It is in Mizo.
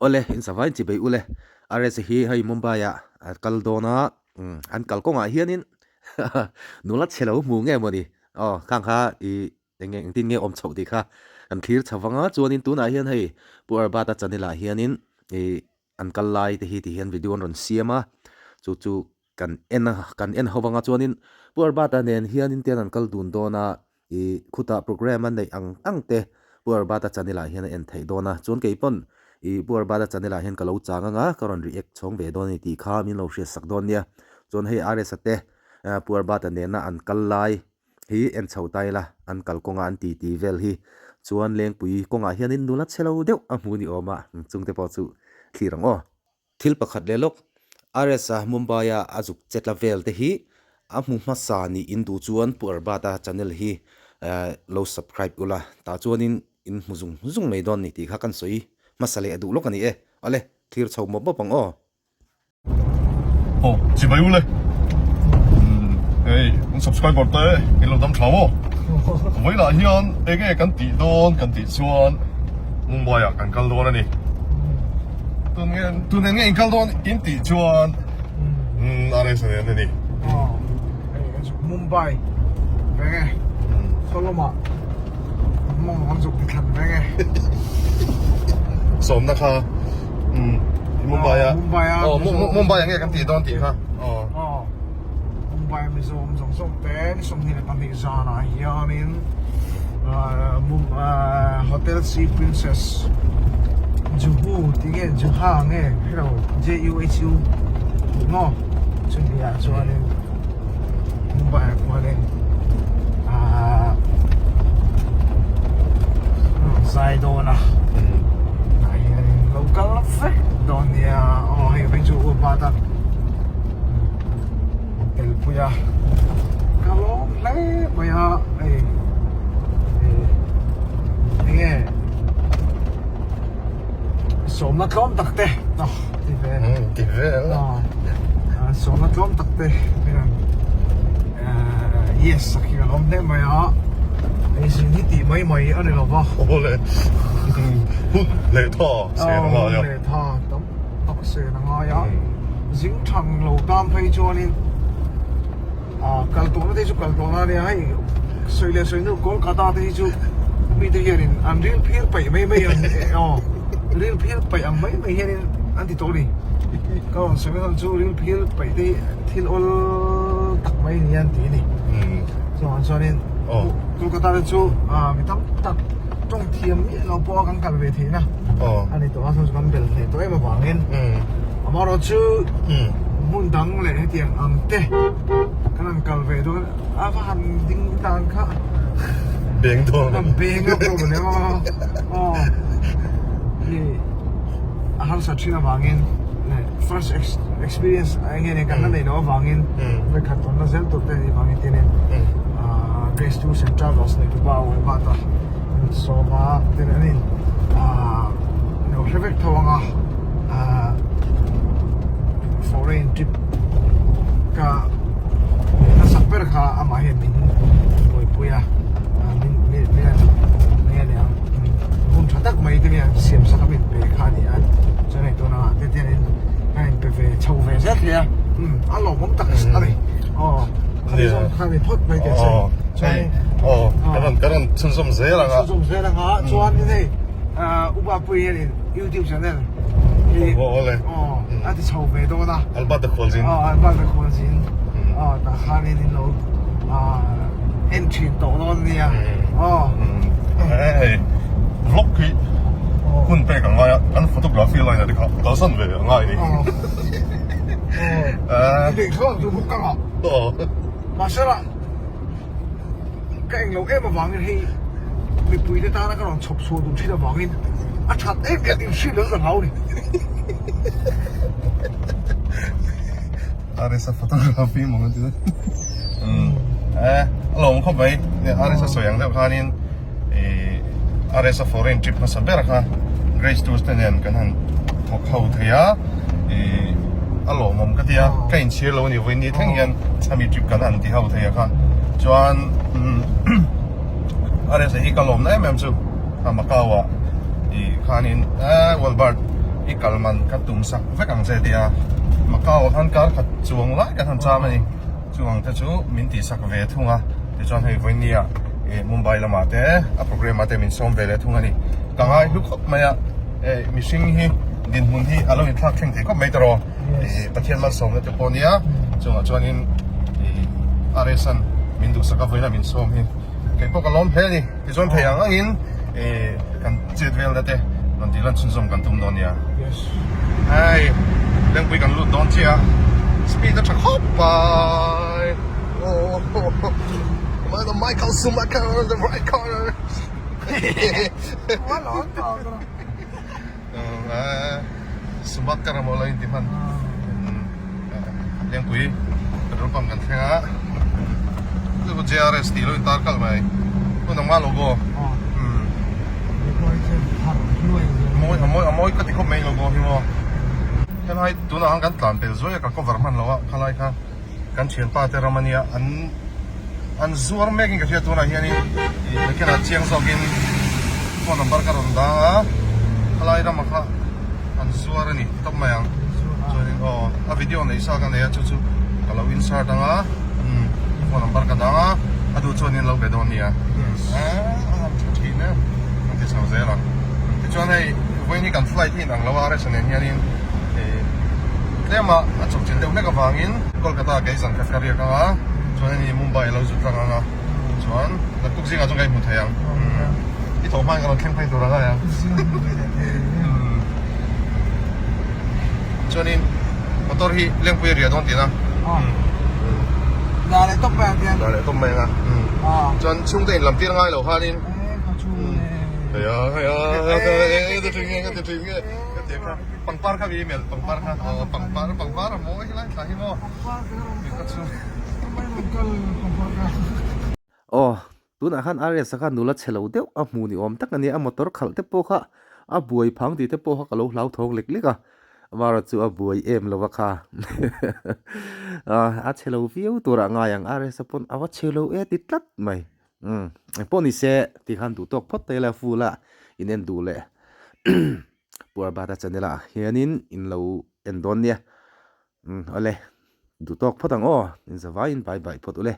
Awle in savain chi bei ule RS hi hei Mumbai ah a kal dawn a an kal kawngah hianin nula chhe lo hmu nge mawni aw khang kha ih eng nge engtin nge awm chhoh tih kha kan thlir chho vang a chuanin tunah hian hei Pu Arbata channel ah hianin ih an kal lai te hi ti hian video an rawn siam a chu chu kan en a kan en ho vang a chuanin Pu Arbata nen hianin tian an kal dun dawn a ih khutah programme a neih ang ang te Pu Arbata channel ah hian a en theih dawn a chuan kei pawn ih Pu Arbata channel ah hian ka lo chang ang a ka rawn react chhawng ve dawn a ni tih kha min lo hriat sak dawn nia chuan hei RS-a te Pu Arbata nena an kal lai hi en chho ta ila an kal kawnga an ti ti vel hi chuan lengpui kawngah hianin nula chhe lo deuh a hmu ni awm a chungte pawh chu thlir ang aw. Thil pakhat leh lawk RS-a Mumbai-a a zuk che tla vel te hi a hmu hmasa nih in duh chuan Pu Arbata channel hi lo subscribe ula tah chuanin in hmu zung zung mai dawn ni tih kha kan sawi hmasa leh duh lawk a ni e. Awle thlir chho mawp mawp ang aw. Aw chibai ule hei kan subscriber te in lo dam tha maw vawilah hian enge kan tih dawn kan tih chuan Mumbai ah kan kal dawn a ni tun nge tun eng nge in kal dawn in tih chuan RS a nen a ni Mumbai veng e khaw lamah mawng an zuk ti thlan veng e sawmna kha Mumbai a Mumbai a oh Mumbai a nge kan tih dawn tih kha oh Mumbai a Mizo awm zawng zawng te ni 22 zanah hianin Hotel Sea Princess Juhu tih nge Juha nge hero J U H U tih maw chumi ah chuanin Mumbai ah khuanin ahh zai dawn a tah hianin lo kal vek dawn nia aw hei phei chu Urbata telpui a ka lawm hle mai a hei enge sawmna tlawm tak te aw ti ve ti ve sawmna tlawm tak te yes a khi ka lawm hle mai a hei zin hi tih mai mai a ni lo va awle hun leh tha sen a ngai a hun leh tha tam tak sen a ngai a zing thang lo tan phei chuanin ah kal tawhna te hi chu kal tawhna a nia hei sawi leh sawi hnu Kolkata te hi chu mite hianin an ril phir paih mai mai ang aw ril phir paih ang mai mai hianin an ti tawh a ni ka rawn sawi mai chu ril phir paih te hi thil awl tak mai ni an ti a ni chuvang chuanin Kolkata te chu ah mi tam tak tawng thiam miah lo pawh a kan kal ve theihna a ni tawh a chuan kan bel hle tawh em avangin amaherawh chu hmun dang leh hetiang ang te kan han kal ve dawn a va han ding dan kha beng dawn a beng a pawh ni aw ni a harsa thin avangin first experience eng nge ni kan la neih loh avangin vawikhat tawnna zel tur te a nih vangin tinin Grace Tours and Travels nei tu pa a awm bat a sawma ten an in lo hre vek tho ang a foreign trip ka hmasak ber kha amah hian min buaipui a min min min eng nge niang hun tha tak mai te hian siam sak a min pe kha a ni a chuan hei tunah te hian in a in pe ve chho ve zet hle a a lawmawm tak a ni aw khami zawng kha ni phawt mai teh se. Hei aw kan rawn kan rawn chhunzawm zel ang a. Chhunzawm zel ang a chuan hei Upa pui hianin YouTube channel hi aw awle aw a ti chho ve dawn a. Albert a khual zin. Aw Albert a khual zin aw tah khanin in lo en thin tawh dawn ania aw. Hei vlog hi hun pek a ngai a kan photography line ah te kha kalsan ve a ngai ni. Aw aw i thlalak duh bawk ang a. Aw. Mahsela. Ka englo em avangin hei mipui te tana ka rawn chhawp chhuah duh thin avangin a that em em in hriat lo ka hlau ni. RS a photography maw ti eh a lawm khawp mai RS a sawi ang deuh khanin eh RS a foreign trip hmasa ber kha Grace Tours te nen kan han thawk ho thei a eh a lawmawm ka ti a ka inchhir lo a ni vawiin ni thleng hian chami trip kan han ti ho thei a kha chuan RS a hi ka lawmna em em chu a Macau ah ih khanin eh Walbert. I kal man ka tum sak vek ang che tia Macau ah khan kar khat chuang lai kan han cham a ni. Chuang te chu min tih sak ve thung a, tichuan hei vawinia ih Mumbai lamah te a programme ah te min sawm ve leh thung a ni. Ka ngai hlu khawp mai a, eh mihring hi dinhmun hi a lo inthlak thleng thei khawp mai tawh ih Pathian malsawmna te pawh nia chungah chuanin ih RS-a'n min duhsak a vawiina min sawm hi kei pawh ka lawm hle a ni. Tichuan thei ang angin ih kan chet velna te rawn tih lan chhunzawm kan tum dawn nia. Hei lengpui kan lut dawn chiah a speed a tha khawp mai oh Michael Schumacher on the right corner Schumacher emaw lo inti hman lengpui petrol pump kan thleng a JRS tih lo intar kalh mai hun ang mah logo. Mawi a mawi a mawi ka ti khawp mai logo hi maw. Helai tunah khan kan tlan pel zuai a ka cover hman lo a khalai kha kan thianpa te ram ania an an zuar mek in ka hria tunah hianin ih nakinah chiang zawkin phone number ka rawn dang a khalai ramah kha an zuar a ni tawp mai ang chuanin aw a video neih sa ka nei a chu chu ka lo insert ang a umm phone number ka dang a a duh chuanin lo be dawn nia a tha thin em an ti chho zel ang tichuan hei vawiin hi kan flight hi inang lo a RS nen hianin ih tlem a a chawp chin deuh hlek avangin Kolkata kei zan khat ka riak ang a chuan hei Mumbai a lo zut tlang ang a chuan naktuk zingah chuan ka inhmu thei ang i thawh hmain ka rawn thleng phei tur ang a Chuanin motor hi lengpui a riah dawn tihna. Dah leh tawp mai ang tiang. Dah leh tawp mai ang a. Chuan chhungte in lam tir ngai lo khanin. Heia heia ka ti thin nge ka ti thin nge ka ti kha pangpar kha mi email pangpar kha aw pangpar pangpar a mawi helai thla hi maw. Ka chhung. Aw Tunah khan RS-a kha nula chhe lo deuh a hmu ni awm tak a ni a, motor khalh te pawh kha a buai phang tih te pawh kha ka lo hlauthawng lek lek a, Mara chu a buai em lo a kha a chhe lo viau turah ngai ang RS-a pawn a va chhe lo e ti tlat mai, umm engpawh ni se ti khan duh tawk phawt ta ila full a in en duh leh Puarbata channel ah hianin in lo en dawn nia, umm awle duh tawk phawt ang aw, in zavaiin bye bye phawt ule.